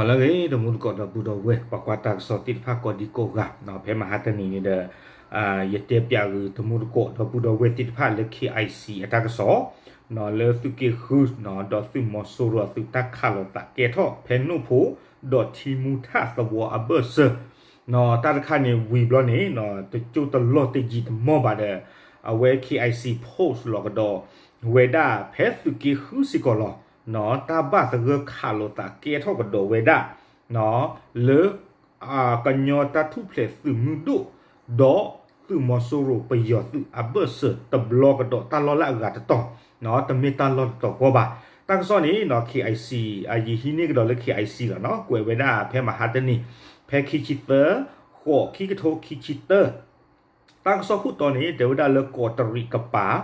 လၢအဂ့ၤ တမူတကိးဒီပုၢ်ဒီဝဲၢ် ပှၤကွၢ်တၢ်ကစီၣ်သ့ၣ်တဖၣ်ကိးဒံကိးဂၤ, ဖဲမဟါတနံၤန့ၣ်ဒီး ယတဲပၠးဂ့ၤ တမူတကိးဒီပုၢ်ဒီဝဲၢ်သ့ၣ်တဖၣ်လၢ K I C အတၢ်ကစီၣ် လၢသုးက့ဃု ဒီးသုးမီၤစိရိၤအသုးတၢ်ခးလိာ်သးကဲထီၣ် ဖဲနိၣ်ဖိ ဒီးထံမူထၣ်သဝီအဘၢၣ်စၢၤ တၢ်တခါန့ၣ်ဝံၤဘျီန့ၣ် တကၠိတလီၢ်တယံာ်တမီၢ်ဘၣ်ဒီး အဝဲ K I C post လီၤကဒီးဝဲဒၣ်ဖဲသုးက့ဃုစ့ၢ်ကီးလီၤ. တၢ်ဘၣ်သဂၢၢ်ခးလိာ်သးကဲထီၣ်ကဒီးဝဲဒၣ် လၢ ကညီတၢ်ထူၣ်ဖျဲးသုးမုၢ်ဒိၣ် ဒီးသုးမီၤစိရိၤပယီၤသုးအဘၢၣ်စၢၤတဘျီကဒီးတၢ်လီၢ်လၢအဂၤတတီၤ, တမ့ၢ်တၢ်လီၢ်တတီၤဃီဘၣ်. တၢ်ကစီၣ်န့ၣ် K I C ယဟံးန့ၢ်ကဒီးလၢ K I C လီၤ, ကွဲးဝဲဒၣ်ဖဲမဟါတနံၤ ဖဲခံဆံသၢ ဃိးခံကထိခံဆံတၢ တၢ်ကစီၣ်ခိၣ်တီန့ၣ် တဲဝဲဒၣ်လၢကီးတရံးကပၤ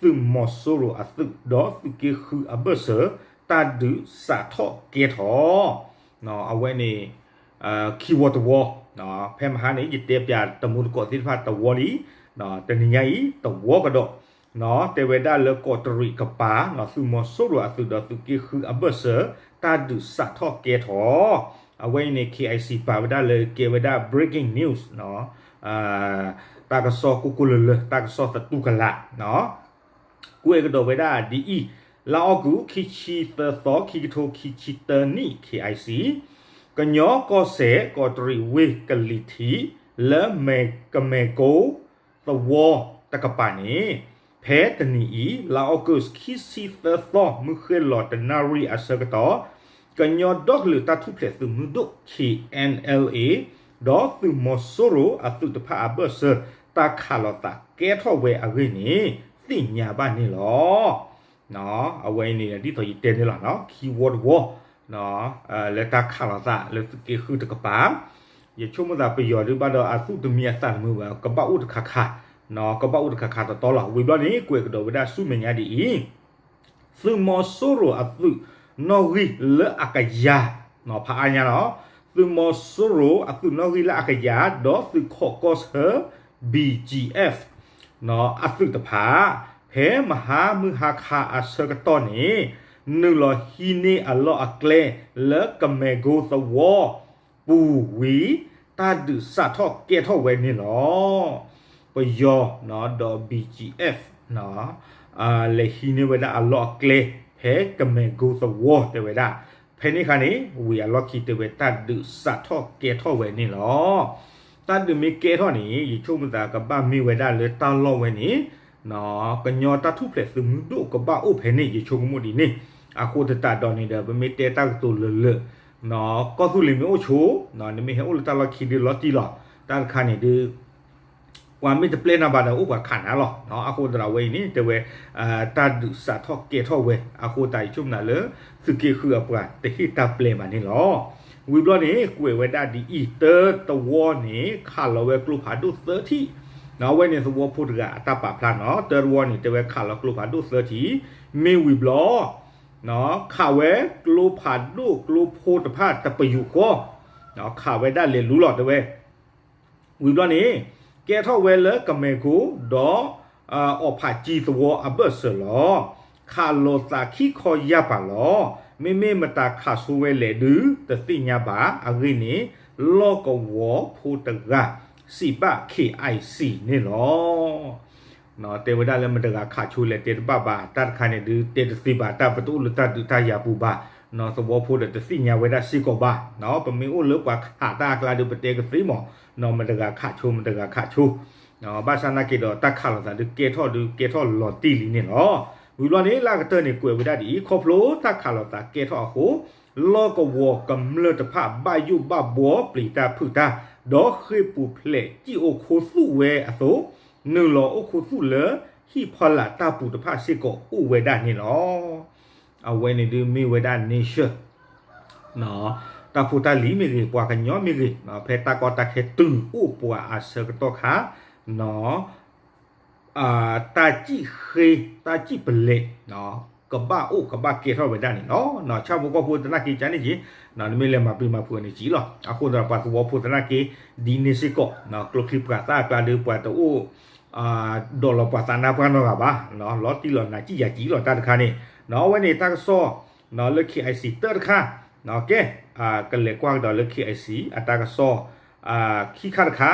သုးမီၤစိရိၤအသုး ဒီးသုးက့ဃုအဘၢၣ်စၢၤ တၢ်ဒုးစးထီၣ်ကဲထီၣ် အဝဲန့ၣ် ခံဝီတဝီ, ဖဲမဟါန့ၣ် ယတဲပၠးတမူတကိးသ့ၣ်တဖၣ်တဝီလံ, တနံၤညါအံၤတဝီကဒီး, တဲဝဲဒၣ်လၢကီးတရံးကပၤ သုးမီၤစိရိၤအသုးဒီးသုးက့ဃုအဘၢၣ်စၢၤ တၢ်ဒုးစးထီၣ်ကဲထီၣ်, အဝဲအံၤန့ၣ် K I C ပာ်ဝဲဒၣ်လၢကဲဝဲဒၣ် breaking news တၢ်ကစီၣ်ကိၢ်ကိၢ်လၢၤလၢၤ တၢ်ကစီၣ်သတူၢ်ကလာ် ကွဲးကဒီးဝဲဒၣ်ဒ်အံၤ, လါအီကူး ခံဆံသၢသီ ခံကထိခံဆံတၢနံၣ် K I C ကညီကီၢ်စဲၣ် ကီးတရံးဝ့ၢ်ကလံၤထံး လၢမဲၢ်ကမဲၢ်ကိသဝီတကပၤန့ၣ် ဖဲတနံၤအံၤ လါအီကူး ခံဆံသၢသီ မုၢ်ဃ့ၢ်လီၤတနၣ်ရံၣ်အဆၢကတီၢ် ကညီဒီကလုာ်တၢ်ထူၣ်ဖျဲးသုးမုၢ်ဒိၣ် K N L A ဒီးသုးမီၤစိရိၤအသုးတဖၣ်အဘၢၣ်စၢၤ တၢ်ခးလိာ်သးကဲထီၣ်ဝဲအဂ့ၢ်န့ၣ် သ့ၣ်ညါဘၣ်န့ၣ်လီၤ. အဝဲအံၤန့ၣ် ဒ်သိးယတဲန့ၣ်လီၤ, ခံဝီတဝီ လၢတၢ်ခးလိာ်သးလၢသုးက့ဃုတကပၤ, ယဆိကမိၣ်သးပယီၤဒုးဘၣ်ဒီးအသူၣ်တမံအသးတမုာ်ဘၣ် ကဘၣ်အိၣ်တခါခါ, ကဘၣ်အိၣ်တခါခါတတီလီၤ. ဝံၤဘျီန့ၣ် ကွဲးကဒီးဝဲဒၣ်ဆူမဲာ်ညါဒ်အံၤ, သုးမီၤစိရိၤအသုးနီၣ်ဂံၢ်လၢအကယၤ, ဖးအါညါလီၤ, သုးမီၤစိရိၤအသုးနီၣ်ဂံၢ်လၢအကယၤ ဒီးသုးခိးကီၢ်ဆၢ B G F အသုးတဖၣ် ဖဲမဟါမုၢ်ဟါခါအဆၢကတီၢ်န့ၣ် နုာ်လီၤဟံးန့ၢ်အလီၢ်အကျဲ လၢကမဲၢ်ကိသဝီပူၤဝံၤ တၢ်ဒုးစးထီၣ်ကဲထီၣ်ဝဲန့ၣ်လီၤ. ပယီၤဒီး B G F လဲၤဟံးန့ၢ်ဝဲဒၣ်အလီၢ်အကျဲ ဖဲကမဲၢ်ကိသဝီတဲဝဲဒၣ်, ဖဲန့ၣ်အခါန့ၣ် ဝံၤအလီၢ်ခံတဲဝဲတၢ်ဒုးစးထီၣ်ကဲထီၣ်ဝဲန့ၣ်လီၤ. တၢ်ဒုးမ့ၢ်ကဲထီၣ်န့ၣ် ယဆိကမိၣ်သးကဘၣ်မ့ၢ်ဝဲဒၣ်လၢတၢ်လီၢ်ဝဲန့ၣ် ကညီတၢ်ထူၣ်ဖျဲးသုးမုၢ်ဒိၣ်ကဘၣ်အိၣ်ဖဲန့ၣ် ယဆိကမိၣ်ဒ်န့ၣ်, အဃိသတးဒီးန့ၣ်ဒီး ပမ့ၢ်တဲတၢ်ကတိၤလၢာ်လၢာ် ကီၢ်သူလ့ၤမ့ၢ်အိၣ်ဆိ, နမ့ၢ်ဟဲအိၣ်လၢတၢ်လီၢ်ခံဒုးလီၤတံၢ်လီၤ, တၢ်တခါန့ၣ်ဒုး ပှၤမ့ၢ်တပျဲနၤဘၣ်ဒီးအိၣ်ပှၤခးနၤလီၤ. အဃိသတးဒီးဝဲအံၤန့ၣ် တဲဝဲ တၢ်ဒုးစးထီၣ်ကဲထီၣ်ဝဲ အဃိသတးယဆိကမိၣ်လၢ သုးက့ဃုအပှၤတဟ့ၣ်တၢ်ပျဲဘၣ်န့ၣ်လီၤ. ဝံၤဘျီန့ၣ် ကွဲးဝဲဒၣ်ဒ်အံၤ, တၢတဝီန့ၣ် ခးလီၤဝဲကျိဖးဒိၣ်သၢထံၣ်, အဝဲန့ၣ်သဝီဖိတဂၤအတၢ်ပာ်ဖျါနီၤ, တၢတဝီန့ၣ် တဲဝဲခးလီၤကျိဖးဒိၣ်သၢထံၣ်, မ့ၢ်ဝံၤဘျီ ခးဝဲကျိဖးဒိၣ်ကျိဖိတဖၣ်တပယူာ်ဃီ, ခးဝဲဒၣ်လဲၤလူလီၤတဲဝဲ ဝံၤဘျီန့ၣ် ကဲထီၣ်ဝဲလၢကမဲၢ်ကိ ဒီး အီၣ်ဖးကၠံသဝီအဘၢၣ်စၢၤလီၤ. ခးလိာ်သးခံခီယၢ်ပၤလီၤ. မ့မ့ၢ်မတၤခးဆိဝဲလဲၣ်ဒုး တသ့ၣ်ညါဘၣ်. အဂ့ၢ်န့ၣ် လီၢ်ကဝီၤဖိတဂၤ စံးဘၣ် K I C န့ၣ်လီၤ. တဲဝဲဒၣ်လၢမတၤတဂၤခးဆိလဲၣ်တဲတဘၣ်ဘၣ်, တၢ်တခါန့ၣ်ဒုးတဲတသ့ဘၣ်, တၢ်ပတအိၣ်လၢတၢ်ဒုးတၢ်ယၤပူၤဘၣ်, သဝီဖိဒီးတသ့ၣ်ညါဝဲဒၣ်စ့ၢ်ကီးဘၣ်. ပမ့ၢ်အိၣ်လၢပှၤခးတၢ်အကျါဒုး ပတဲကသ့မး, မတၤတဂၤခးဆိ မတၤတဂၤခးဆိ, ဘၣ်ဆၣ်နာ်က့ဒီးတၢ်ခးလိာ်သးဒုးကဲထီၣ်ဒုးကဲထီၣ်လီၤတံၢ်လံန့ၣ်လီၤ. ဝံၤဘျီန့ၣ် လၢအကတၢၢ်န့ၣ် ကွဲးဝဲဒၣ်ဒ်အံၤ, ခီဖျိတၢ်ခးလိာ်သးကဲထီၣ်အဃိ လီၢ်ကဝီၤကမျၢၢ်တဖၣ်ဘၣ်ယိၣ်ဘၣ်ဘှီပျံၤတၢ်ဖုးတၢ်, ဒီးဃ့ၢ်ပူၤဖျဲးစံၣ်အိၣ်ခူသူၣ်ဝဲအသိး, နုာ်လီၤအိၣ်ခူသူၣ်လၢဟံၣ်ဖီလာ်တၢ်ပူၤတဖၣ်စ့ၢ်ကီးအိၣ်ဝဲဒၣ်န့ၣ်လီၤ. အဝဲန့ၣ်ဒုးမ့ၢ်ဝဲဒၣ် နံၣ်ဆၢ တၢ်ဖိတၢ်လံၤမ့ၢ်ဂ့ၤ, ပှၤကညီမ့ၢ်ဂ့ၤ, ဖဲတၢ်ကီတၢ်ခဲတုၤအိၣ်ပှၤအဆၢကတီၢ်ခါ တၢ်စံၣ်ဃ့ တၢ်စံၣ်ပလဲၣ် ကဘၣ်အိၣ်ကဘၣ်ကဲထီၣ်ဝဲဒၣ်န့ၣ်လီၤ. ဆၣ်ဖိကီၢ်ဖိသနာ်က့ကန့ၣ်က့ၤ, နမ့ၢ်လဲၤမၤပျံၤမၤဖုးန့ၣ်က့ၤလီၤ. အဃိသတးဒီးပှၤသဝီဖိသနာ်က့ ဒ်န့ၣ်စ့ၢ်ကီး, ကျိချံပှၤသၣ်အကျါဒီး ပှၤတအိၣ် ဒိးလီၤပှၤသးနါပှၢ်နီတဂၤဘၣ်, လီၤတံၢ်လီၤနၤစံၣ်ယၤကံလီၤတၢ်တခါန့ၣ်, အဝဲန့ၣ်တၢ်ကစီၣ် လၢ K I C တၢတခါ ကဲ, ကလဲၤကွၢ်ကဒီးလၢ KIC အတၢ်ကစီၣ် ခံခါတခါ,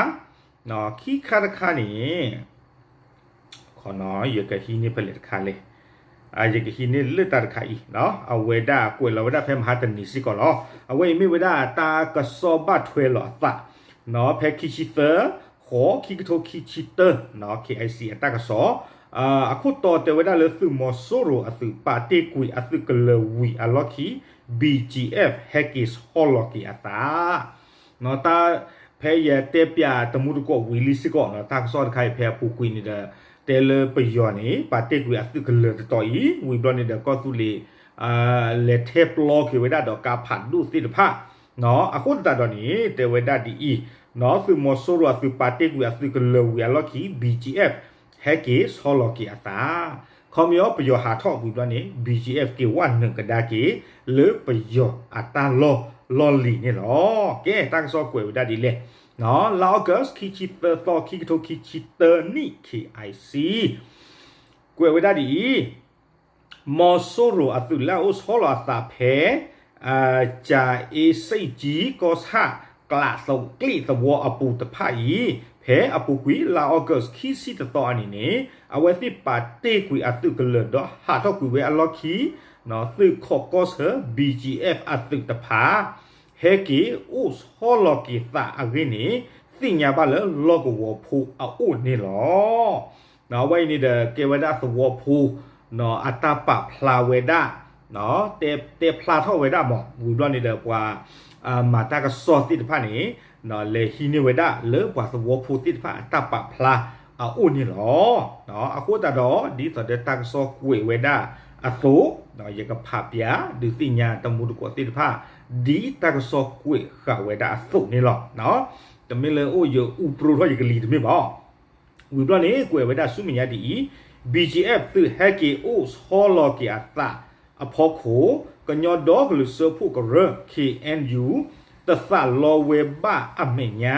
ခံခါတခါန့ၣ် ယကဟံးန့ၢ်ဖဲလဲၣ်တခါလဲၣ်, ယကဟံးန့ၢ်လၢတၢ်တခါအံၤ, အဝဲဒၣ်ကွဲးလီၤဝဲဒၣ်ဖဲမဟါတနံၤစ့ၢ်ကီးလီၤ. အဝဲအံၤမ့ၢ်ဝဲဒၣ်တၢ်ကစီၣ်ဘၣ်ထွဲလီၤအသး, ဖဲခံဆံသၢ ဃိး ခံကထိခံဆံတၢ KIC အတၢ်ကစီၣ်, အခိၣ်တီတဲဝဲဒၣ်လၢသုးမီၤစိရိၤအသုးပာ်တ့ၢ်ကွံာ်အသုးကလၢၤဝံၤအလီၢ်ခံ BGF ဟဲက့ၤဆီလီၤက့ၤအသး တၢ်ဖဲယတဲပၠးတမူတကိးဝံၤလံစ့ၢ်ကီး တၢ်ကစီၣ်တခါအံၤဖဲအပူၤကွံာ်န့ၣ်ဒီး တဲလၢပယီၤန့ၣ် ပာ်တ့ၢ်ကွံာ်အသုးကလၢၤတတီၤအံၤ ဝံၤဘျီန့ၣ်ဒီးကီၢ်သူလ့ၤ လဲၤထဲပျီက့ၤဝဲဒၣ်ဒီးကါဖးဒိၣ်သ့ၣ်တဖၣ်, အဃိသတးဒီးန့ၣ် တဲဝဲဒၣ်ဒ်အံၤ, သုးမီၤစိရိၤအသုးပာ်တ့ၢ်ကွံာ်အသုးကလၢၤဝံၤအလီၢ်ခံ BGF ဟဲက့ၤဆီလီၤက့ၤအသး ခီပညီပယီၤဟးထီၣ်ဝံၤဘျီန့ၣ် BGF က့ၤဝဲနုာ်ကဒါက့ၤ လၢပယီၤအတၢ်လီၢ်လီၢ်လံၤန့ၣ်လီၤ. ကဲ တၢ်ကစီၣ်ကွဲးဝဲဒၣ်ဒ်လဲၣ်, လါ August ခံဆံသၢသီ ခံကထိခံဆံတၢနံၣ် KIC ကွဲးဝဲဒၣ်ဒ်အံၤ, မီၤစိရိၤအသုးလၢအအိၣ်ဆီလီၤအသးဖဲ ကၠၤအ့စ့ၣ်ကၠံ ကီၢ်ဆၣ် ကျးသဝီအပူၤတဖၣ်အံၤ ဖဲအပူၤကွံာ်လါ August ခံဆံတသီအနံၤန့ၣ် အဝဲသ့ၣ်ပာ်တ့ၢ်ကွံာ်အသုးကလၢၤဒီးဟးထီၣ်ကွံာ်ဝဲအလီၢ်ခံ သုးခိးကီၢ်ဆၢ BGF အသုးတဖၣ် ဟဲက့ၤအိၣ်ဆီလီၤက့ၤသးအဂ့ၢ်န့ၣ် သ့ၣ်ညါဘၣ်လၢလီၢ်ကဝီၤဖိအအိၣ်န့ၣ်လီၤ. အဝဲအံၤန့ၣ်ဒီး ကဲဝဲဒၣ်သဝီဖိ အတၢ်ပာ်ဖျါဝဲဒၣ် တဲဖျါထီၣ်ဝဲဒၣ်မး ဝံၤဘျီန့ၣ်ဒီးပှၤ မၤတၢ်ကစီၣ်သ့ၣ်တဖၣ်န့ၣ် လဲၤဟံးန့ၢ်ဝဲဒၣ်လၢပှၤသဝီဖိသ့ၣ်တဖၣ်အတၢ်ပာ်ဖျါအအိၣ်န့ၣ်လီၤ. အဃိသတးဒီး ဒ်သိးဒီးတၢ်ကစီၣ်ကွဲးဝဲဒၣ်အသိး ယကဖးပၠးဒုးသ့ၣ်ညါတမူတကိးသ့ၣ်တဖၣ် ဒ်တၢ်ကစီၣ်ကွဲးဃာ်ဝဲဒၣ်အသိးန့ၣ်လီၤ. တမ့ၢ်လၢအိၣ်ယအူပြိထီၣ်ယကလံၤတမ့ၢ်ဘၣ် ဝံၤဘျီန့ၣ် ကွဲးဝဲဒၣ်ဆူမဲာ်ညါဒ်အံၤ, BGF သုးဟဲက့ၤအိၣ်ဆီလီၤက့ၤအသးအဖီခိၣ် ကညီဒီကလုာ်စၢဖှိၣ်ကရၢ KNU တသးလီဝဲဘၣ်အမဲာ်ညါ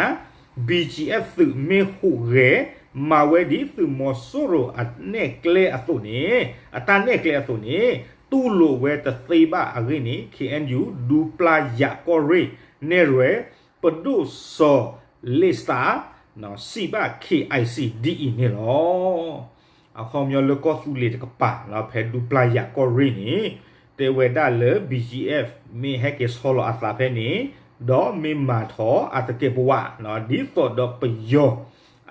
BGF သုးမ့ၢ်ဟူးဂဲၤ မၤဝဲဒ်သုးမီၤစိရိၤအနဲၣ်ကျဲအသိးန့ၣ် အတၢ်နဲၣ်ကျဲအသိးန့ၣ် တူၢ်လိာ်ဝဲတသ့ဘၣ်အဂ့ၢ်န့ၣ် KNU ဒူပျၢ်ယၤကီၢ်ရ့ၣ် နဲၣ်ရွဲၣ် ပဒိၣ်စီၤလ့စတၢ် စံးဘၣ် KIC ဒ်အံၤန့ၣ်လီၤ. အခီပညီလၢကီၢ်သူလ့ၤတကပၤ ဖဲဒူပျၢ်ယၤကီၢ်ရ့ၣ်န့ၣ် တဲဝဲဒၣ်လၢ BGF မ့ၢ်ဟဲက့ၤဆီလီၤအသးဖဲန့ၣ် ဒီးမ့ၢ်မၤထီၣ်အသကဲးပဝး ဒ်သိးဒီးပယီၤ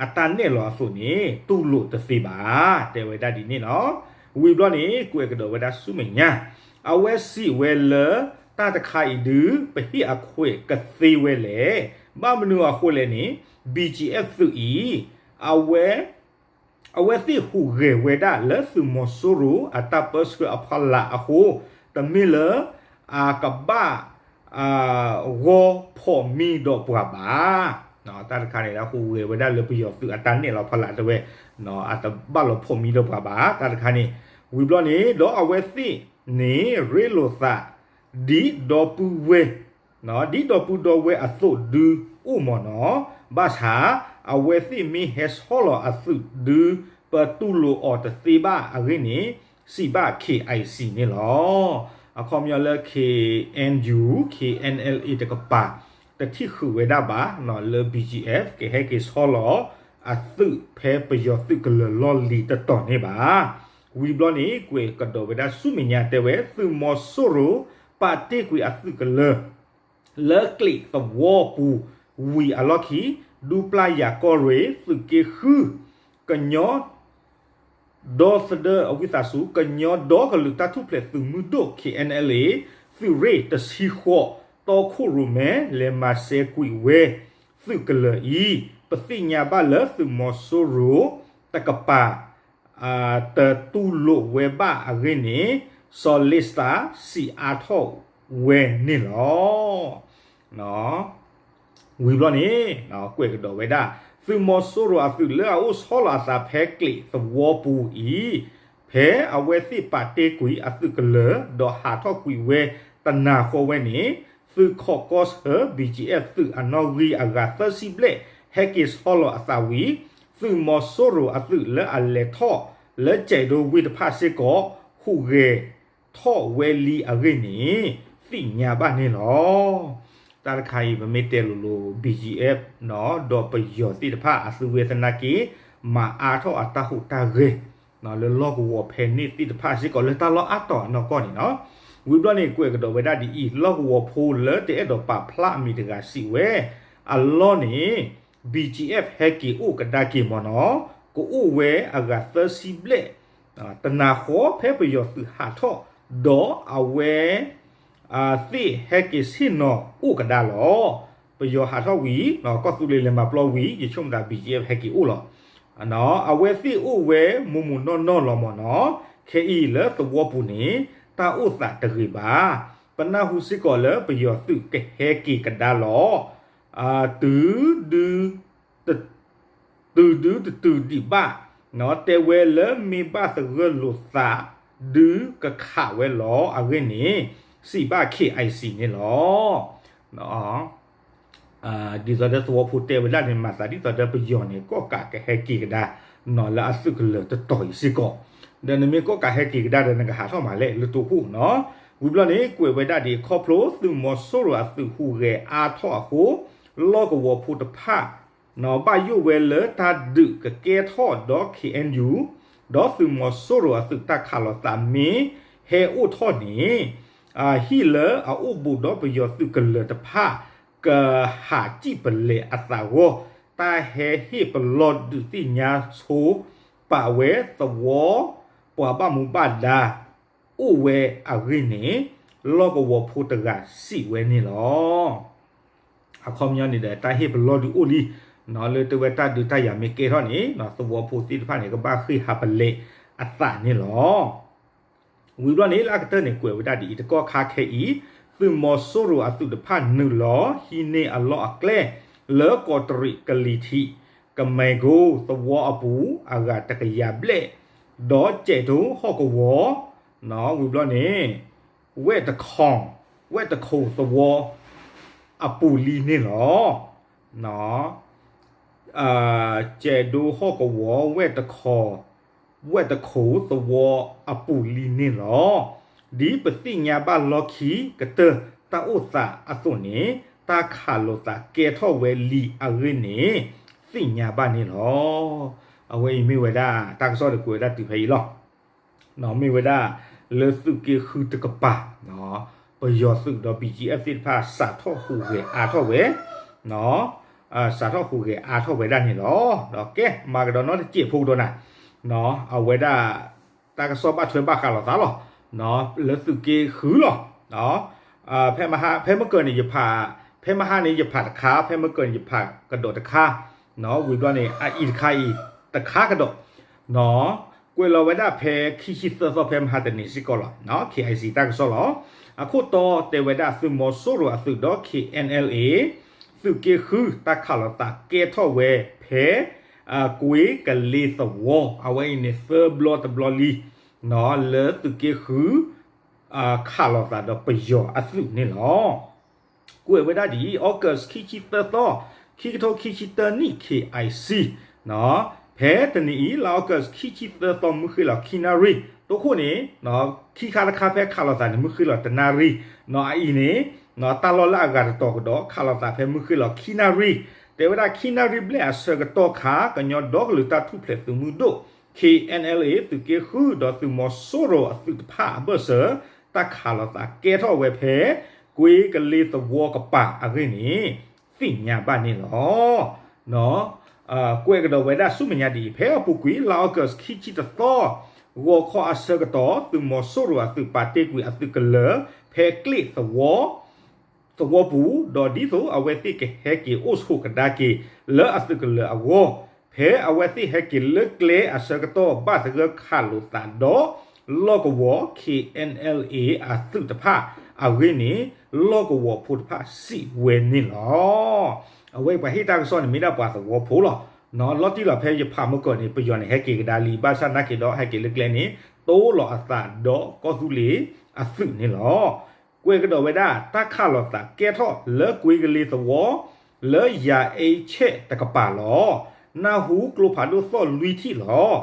အတၢ်နဲၣ်လီၤအသိးန့ၣ် တူၢ်လိာ်တသ့ဘၣ် တဲဝဲဒၣ်ဒ်န့ၣ်လီၤ. ဝံၤဘျီန့ၣ် ကွဲးကဒီးဝဲဒၣ်ဆူမဲာ်ညါ အဝဲစံးဝဲလၢတၢ်တခါအံၤဒုး ပဟ့ၣ်အခွဲးကသ့ဝဲလဲၣ်. ဘၣ်မနုၤအဃိလဲၣ်န့ၣ် BGF သုးအံၤ အဝဲ အဝဲသ့ၣ်ဟူးဂဲၤဝဲဒၣ်လၢသုးမီၤစိရိၤအတၢ်ပၢဆှၢအဖီလာ်အဃိ တမ့ၢ်လၢ အကဘၣ် ဂီၤဖီၣ်မံဒီးပှၤဘၣ်. တၢ်တခါန့ၣ် ဟူးဂဲၤဝဲဒၣ်လၢပယီၤသုးအတၢ်နဲၣ်လီၤဖီလာ်တဲဝဲ အတဘၣ်လီၤဖီၣ်မံဒီးပှၤဘၣ် တၢ်တခါန့ၣ် ဝံၤဘျီန့ၣ် ဒီးအဝဲသ့ၣ်န့ၣ် ရ့လိာ်သး ဒ်ဒီပုၢ်ဝဲၢ် ဒ်ဒီပုၢ်ဒီဝဲၢ်အသိးဒုအိၣ်မ့ၢ်နီၤ, ဘၣ်ဆၣ် အဝဲသ့ၣ်မ့ၢ်ဟဲဆီလီၤအသုးဒု ပတူၢ်လိာ်အီၤတသ့ဘၣ်အဂ့ၢ်န့ၣ် စံးဘၣ် KIC န့ၣ်လီၤ. အခီပညီလၢ KNU KNLA တကပၤ တထံၣ်ဃုာ်ဝဲဒၣ်ဘၣ် လၢ BGF ကဟဲက့ၤဆီလီၤအသုးဖဲပယီၤသုးကလၢၤလီၢ်လံၤတတီၤန့ၣ်ဘၣ်. ဝံၤဘျီန့ၣ် ကွဲးကဒီးဝဲဒၣ်ဆူမဲာ်ညါတဲဝဲ သုးမီၤစိရိၤ ပာ်တ့ၢ်ကွံာ်အသုးကလၢၤ လၢကျဲးသဝီပူၤဝံၤအလီၢ်ခံ ဒူပျၢ်ယၤကီၢ်ရ့ၣ် သုးက့ဃု ကညီ ဒီသဒၢအဝံသးစူၤ ကညီဒီကလုာ်တၢ်ထူၣ်ဖျဲးသုးမုၢ်ဒိၣ် KNLA သုးရ့ၣ်တဆံဃိး တီခိၣ်ရိၣ်မဲ လဲၤမၤစဲကွံာ်ဝဲ သုးကလၢၤအံၤ ပသ့ၣ်ညါဘၣ်လၢသုးမီၤစိရိၤတကပၤ တတူၢ်လိာ်ဝဲဘၣ်အဂ့ၢ်န့ၣ် စီၤလ့စတၢ် စံးအါထီၣ်ဝဲန့ၣ်လီၤ. ဝံၤဘျီန့ၣ် ကွဲးကဒီးဝဲဒၣ် သုးမီၤစိရိၤအသုးလၢအအိၣ်ဆီလီၤအသးဖဲကျဲးသဝီပူၤအံၤ ဖဲအဝဲသ့ၣ်ပာ်တ့ၢ်ကွံာ်အသုးကလၢၤ ဒီးဟးထီၣ်ကွံာ်ဝဲတနၤဃီဝဲန့ၣ် သုးခိးကီၢ်ဆၢ BGF သုးအနီၣ်ဂံၢ်အဂၤသၢဆံဘျဲၣ် ဟဲက့ၤဆီလီၤအသးဝံၤ သုးမီၤစိရိၤအသုးလၢအလဲၤထီၣ်လၢကဲးဒိဝ့ၢ်တဖၣ်စ့ၢ်ကီး ဟူးဂဲၤထီၣ်ဝဲလံအဂ့ၢ်န့ၣ် သ့ၣ်ညါဘၣ်န့ၣ်လီၤ. တၢ်တခါအံၤ ပမ့ၢ်တဲလိၤလိၤ BGF ဒီးပယီၤသ့ၣ်တဖၣ်အသုဝဲသနာ်က့ မၤအါထီၣ်အတၢ်ဟူးတၢ်ဂဲၤ လၢလီၢ်ကဝီၤဖဲန့ၣ်သ့ၣ်တဖၣ်စ့ၢ်ကီး လၢတၢ်လီၢ်အါတီၤအနီၢ်ကီၢ်န့ၣ်လီၤ. ဝံၤဘျီန့ၣ် ကွဲးကဒီးဝဲဒၣ်ဒ်အံၤ, လီၢ်ကဝီၤဖိလၢတအဲၣ်ဒိးပာ်ဖျါအမံၤတဂၤစံးဝဲ, အလီၢ်န့ၣ် BGF ဟဲက့ၤအိၣ်ကဒါက့ၤမ့ၢ်နီၤ, ကအိၣ်ဝဲအဂၤသၢဆံဘျဲၣ်, တနၤဃီဖဲပယီၤသုးဟးထီၣ်, ဒီးအဝဲ သ့ၣ်ဟဲက့ၤဆ့ၣ်နီၤအိၣ်ကဒါလီၤ. ပယီၤဟးထီၣ်ဝံၤ, ကီၢ်သူလ့ၤလဲၤမၤပျီဝံၤ ယဆိကမိၣ်သး BGF ဟဲက့ၤအိၣ်လီၤ. အဝဲသ့ၣ်အိၣ်ဝဲမိၢ်မိၢ်နီၢ်နီၢ်လီၤမ့ၢ်နီၤ, ခဲအံၤလၢသဝီပူၤန့ၣ် တၢ်အိၣ်သးတဂ့ၤဘၣ်. ပနၢ်ဟူစ့ၢ်ကီးလၢပယီၤသုးကဟဲက့ၤကဒါလီၤ. တုၤဒု တုၤဒုတတုၤဒံးဘၣ်, တဲဝဲလၢမ့ၢ်ဘၣ်သဂၢၢ်လိာ်သး ဒုကခးဝဲလီၤအဂ့ၢ်န့ၣ် စံးဘၣ် KIC န့ၣ်လီၤ. ဒ်သိးဒီးသဝီဖိတဲဝဲဒၣ်န့ၣ် မၤသးဒ်သိးဒီးပယီၤန့ၣ် ကီၣ်ကးကဟဲက့ၤကဒါ လၢအသုးကလၢၤတတီၤအံၤစ့ၢ်ကီး, ဒီးနမ့ၢ်ကီၣ်ကးဟဲက့ၤကဒါဒီး နကဟးထီၣ်မးလဲၣ် လၢတိခိၣ်နီၤ. ဝံၤဘျီန့ၣ် ကွဲးဝဲဒၣ်ဒ်အံၤ, ခီဖျိသုးမီၤစိရိၤအသုးဟူးဂဲၤအါထီၣ်အဃိ လီၢ်ကဝီၤဖိတဖၣ် ဘၣ်ယိၣ်ဝဲလၢတၢ်ဒုးကကဲထီၣ်ဒီး KNU, ဒီးသုးမီၤစိရိၤအသုးတၢ်ခးလိာ်သးမ့ၢ်ဟဲအိၣ်ထီၣ်န့ၣ်, ဟံၣ်လၢအအိၣ်ဘူးဒီးပယီၤသုးကလၢၤတဖၣ် ကဟးစံၣ်ပလဲၤအသးဂီၢ်, တၢ်ဟဲဟ့ၣ်ပလီၢ်ဒုးသ့ၣ်ညါဆိပာ်ဝဲသဝီပှၤဘၣ်မူဘၣ်ဒါအိၣ်ဝဲအဂ့ၢ်န့ၣ် လီၢ်ကဝီၤဖိတဂၤစံးဝဲန့ၣ်လီၤ. အခီပညီန့ၣ်ဒီး တၢ်ဟ့ၣ်ပလီၢ်ဒုးအိၣ်လံ, လၢတဲဝဲတၢ်ဒုးတၢ်ယၤမ့ၢ်ကဲထီၣ်န့ၣ် သဝီဖိသ့ၣ်တဖၣ်န့ၣ် ကဘၣ်ဃ့ၢ်ဟးပလဲၤအသးန့ၣ်လီၤ. ဝံၤဘျီန့ၣ် လၢအကတၢၢ်န့ၣ် ကွဲးဝဲဒၣ်ဒ်အံၤ, တကီၢ်ခါခဲအံၤ သုးမီၤစိရိၤအသုးတဖၣ်နုာ်လီၤဟံးန့ၢ်အလီၢ်အကျဲ လၢကီးတရံးကလံၤထံး ကမဲကိသဝီအပူၤ အဂၤတကယၤဘျဲၣ်, ဒီးကဲးဒိဟီၣ်ကဝီၤ ဝံၤဘျီန့ၣ် ဝဲၢ်တခီ, ဝဲၢ်တခိးသဝီအပူၤလံန့ၣ်လီၤ. ကဲးဒိဟီၣ်ကဝီၤ ဝဲၢ်တခီ, ဝဲၢ်တခိးသဝီအပူၤလံန့ၣ်လီၤ. ဒ်ပသ့ၣ်ညါဘၣ်လီၢ်ခံကတၢၢ်တၢ်အိၣ်သးအသိးန့ၣ် တၢ်ခးလိာ်သးကဲထီၣ်ဝဲလံအဂ့ၢ်န့ၣ် သ့ၣ်ညါဘၣ်န့ၣ်လီၤ. အဝဲအံၤမ့ၢ်ဝဲဒၣ် တၢ်ကစီၣ်ဒီးကွဲးဝဲဒၣ်တုၤဖဲအံၤလီၤ. မ့ၢ်ဝဲဒၣ် လၢသုးက့ဃုတကပၤ ပယီၤသုးဒီး BGF သ့ၣ်တဖၣ် စးထီၣ်ဟူးဂဲၤအါထီၣ်ဝဲ, စးထီၣ်ဟူးဂဲၤအါထီၣ်ဝဲဒၣ်န့ၣ်လီၤ. ဒီးကဲ မၤကဒီးနီတစဲးဖိကဒီးနၤ, အဝဲဒၣ် တၢ်ကစီၣ်ဘၣ်ထွဲဘၣ်ဃးလိာ်သးလီၤ. လၢသုးက့ဃုလီၤ. ဖဲမဟါ ဖဲမုၢ်ကၢၤန့ၣ် ယဖး, ဖဲမဟါန့ၣ် ယဖးတခါ, ဖဲမုၢ်ကၢၤန့ၣ် ယဖးကဒီးတခါ, ဝံၤဘျီန့ၣ် အအံၤတခါအံၤ တခါကဒီး ကွဲးလီၤဝဲဒၣ်ဖဲခံဆံသၢသီ ဖဲမဟါတနံၤစ့ၢ်ကီးလီၤ. KIC တၢ်ကစီၣ်လီၤ. အခိၣ်တီတဲဝဲဒၣ် သုးမီၤစိရိၤအသုးဒီး KNLA သုးက့ဃု တၢ်ခးလိာ်သးကဲထီၣ်ဝဲဖဲ ကွ့ကလ့သဝီ အဝဲအံၤန့ၣ် သၢဘျီတဘျီလံ လၢသုးက့ဃု ခးလိာ်သးဒီးပယီၤအသုးန့ၣ်လီၤ. ကွဲးဝဲဒၣ်ဒ်အံၤ, August ခံဆံသၢသီ, ခံကထိခံဆံတၢနံၣ် KIC ဖဲတနံၤအံၤ လါ August ခံဆံသၢသီ မုၢ်ဃ့ၢ်လီၤခံနၣ်ရံၣ်, တိခိၣ်န့ၣ် ခံခါတခါဖဲခးလိာ်သးန့ၣ် မုၢ်ဃ့ၢ်လီၤတနၣ်ရံၣ်, အအံၤန့ၣ် တၢ်လီၢ်လၢအဂၤတတီၤကဒီး ခးလိာ်သးဖဲမုၢ်ဃ့ၢ်လီၤခံနၣ်ရံၣ်, တဲဝဲဒၣ်ခံနၣ်ရံၣ်ဘျဲၣ်အဆၢကတီၢ်ခါ ကညီဒီကလုာ်တၢ်ထူၣ်ဖျဲးသုးမုၢ်ဒိၣ် KNLA သုးက့ဃု ဒီးသုးမီၤစိရိၤအသုးတဖၣ်အဘၢၣ်စၢၤ တၢ်ခးလိာ်သးကဲထီၣ်ဝဲဖဲ ကွ့ကလ့သဝီကပၤအဂ့ၢ်န့ၣ် သ့ၣ်ညါဘၣ်န့ၣ်လီၤ. ကွဲးကဒီးဝဲဒၣ်ဆူမဲာ်ညါဒ်အံၤ, ဖဲအပူၤကွံာ် လါ August ခံဆံတသီ ဂီၤခီအဆၢကတီၢ် သုးမီၤစိရိၤအသုးပာ်တ့ၢ်ကွံာ်အသုးကလၢၤ ဖဲကျ့ၣ်သဝီ သဝီပူၤ, ဒီးဒ်သိးအဝဲသ့ၣ်ကဟဲက့ၤအိၣ်ဆိးကဒါက့ၤ လၢအသုးကလၢၤအဂီၢ်, ဖဲအဝဲသ့ၣ်ဟဲက့ၤလၢကျဲအဆၢကတီၢ် ဘၣ်သဂၢၢ်ခးလိာ်သးဒီး လီၢ်ကဝီၤ KNLA အသုးတဖၣ်အဂ့ၢ်န့ၣ် လီၢ်ကဝီၤဖိတဖၣ်စံးဝဲန့ၣ်လီၤ. အဝဲပှၤဟ့ၣ်တၢ်ကစီၣ်န့ၣ် မ့ၢ်ဒၣ်ပှၤသဝီဖိလီၤ. လီၤတံၢ်လီၤဖဲယဖးမုၢ်ကၢၤန့ၣ် ပယီၤန့ၣ် ဟဲက့ၤကဒါလံ, ဘၣ်ဆၣ်နာ်က့ၤဒီး ဟဲက့ၤလၢကျဲန့ၣ် တိၢ်လီၤအသးဒီးကီၢ်သူလ့ၤအသုးန့ၣ်လီၤ. ကွဲးကဒီးဝဲဒၣ် တၢ်ခးလိာ်သးကဲထီၣ်လၢကွ့ကလ့သဝီ လၢယၤအ့ဆဲးတကပၤလီၤ. နၢ်ဟူကျိဖးဒိၣ်သီၣ်လွံၢ်ထံၣ်လီၤ.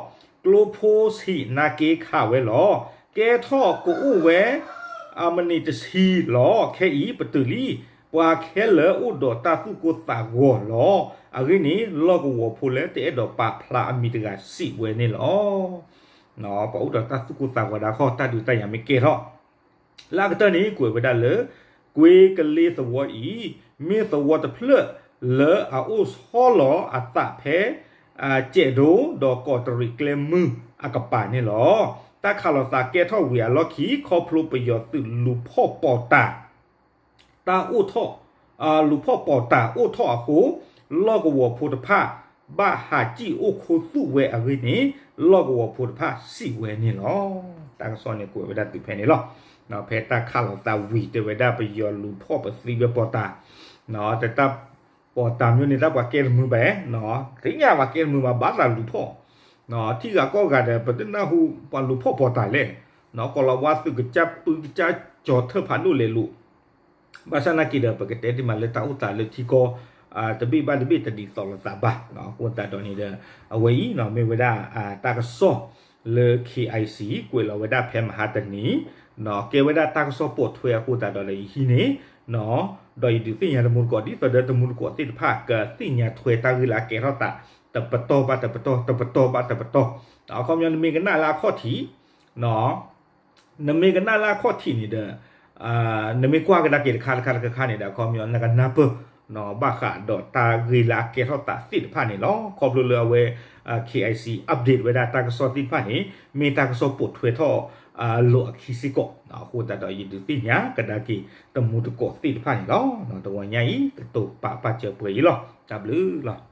ကျိဖိဆံးနာ်က့ခးဝဲလီၤ. ကဲထီၣ်ကအိၣ်ဝဲ အမံးနံးတဆံလီၤ. ခဲအံၤပတုာ်လံ, ပှၤခဲလၢာ်အိၣ်ဒီးတၢ်သူၣ်ကိၢ်သးဂီၤလီၤ. အဂ့ၢ်န့ၣ် လီၢ်ကဝီၤဖိလၢတအဲၣ်ဒိးပာ်ဖျါအမံၤတဂၤစံးဝဲန့ၣ်လီၤ. ပှၤအိၣ်ဒီးတၢ်သူၣ်ကိၢ်သးဂီၤဒၣ်ခီ တၢ်ဒုးတၢ်ယၤမ့ၢ်ကဲထီၣ် လၢအကတၢၢ်န့ၣ် ကွဲးဝဲဒၣ်လၢ ကွ့ကလ့သဝီအံၤ မ့ၢ်သဝီတဖျၢၣ်လၢအအိၣ်ဆီလီၤအသးဖဲ ကဲးဒိ ဒီးကီးတရံးကျဲမုၢ်အကပၤန့ၣ်လီၤ. တၢ်ခးလိာ်သးကဲထီၣ်ဝံၤအလီၢ်ခံ ခီဖျိပယီၤသုးလူၤဖီၣ်ပီၤတၢ် တၢ်အိၣ်ထီၣ် လူၤဖီၣ်ပီၤတၢ်အိၣ်ထီၣ်အဃိ လီၢ်ကဝီၤဖိတဖၣ် ဘၣ်ဟးစံၣ်အိၣ်ခူသူၣ်ဝဲအဂ့ၢ်န့ၣ် လီၢ်ကဝီၤဖိတဖၣ်စံးဝဲန့ၣ်လီၤ. တၢ်ကစီၣ်န့ၣ်ကွဲးဝဲဒၣ်တုၤဖဲန့ၣ်လီၤ. ဖဲတၢ်ခးလိာ်သးဝံၤ တဲဝဲဒၣ်ပယီၤလူၤဖီၣ်ပသံဝဲပီၤတၢ် တၢ်ပီၤတၢ်မ့ၢ်န့ၣ် တၢ်ပှၤကဲတမုာ်ဘၣ်, သ့ၣ်ညါပှၤကဲတမုာ်ဘၣ် ဘၣ်သးလူၤဖီၣ်, ထံဂၤကီၢ်ဂၤဒီး ပတနၢ်ဟူပှၤလူၤဖီၣ်ပီၤတၢ်လဲၣ်, ကီၤလၤဝါသုးကစၢ်ပုၢ်ကစၢ်ကၠီၤထၢၣ်ဖးဒိၣ်လဲၤလိာ် ဘၣ်ဆၣ်နာ်က့ဒီး ပကတဲတ့ၢ်မးလၢတၢ်အိၣ်သးလၢထံကီၢ် တဘ့ၣ်ဘၣ်တဘ့ၣ်တဒ်သိးလိာ်သးဘၣ်. အဃိသတးဒီးန့ၣ်ဒီး အဝဲအံၤမ့ၢ်ဝဲဒၣ် တၢ်ကစီၣ်လၢ KIC ကွဲးလီၤဝဲဒၣ်ဖဲမဟါတနံၤ ကဲဝဲဒၣ်တၢ်ကစီၣ်ပိာ်ထွဲအဃိသတးဒီးလၢယဟံးန့ၣ် ဒီးယဒုးသ့ၣ်ညါတမူတကိး ဒ်သိးဒီးတမူတကိးသ့ၣ်တဖၣ် ကသ့ၣ်ညါထွဲတၢ်ဂ့ၢ်လၢအကဲထီၣ်သး တပတီၢ်ဘၣ်တပတီၢ် တပတီၢ်ဘၣ်တပတီၢ်. အခီပညီနမ့ၢ်ကနၣ်လၢအခီၣ်ထံး နမ့ၢ်ကနၣ်လၢအခီၣ်ထံးန့ၣ်ဒီး နမ့ၢ်ကွၢ်ကဒါက့ၤတခါတခါတခါတခါန့ၣ်ဒီး အခီပညီနကနၢ်ပၢၢ် ဘၣ်ဃးဒီးတၢ်ဂ့ၢ်လၢအကဲထီၣ်သးသ့ၣ်တဖၣ်န့ၣ်လီၤ. ခီဖျိလၢအဝဲ KIC update ဝဲဒၣ်တၢ်ကစီၣ်သ့ၣ်တဖၣ်န့ၣ် မ့ၢ်တၢ်ကစီၣ်ပိာ်ထွဲထီၣ် လိာ်အခံစ့ၢ်ကီး အဃိသတးဒီးယဒုးသ့ၣ်ညါကဒါက့ၤတမူတကိးသ့ၣ်တဖၣ်န့ၣ်လီၤ. တဝီညါအံၤ ကတိၤပာ်ပာ်စၢၤပှဲၤအံၤလီၤ. တၢ်ဘျုးလီၤ.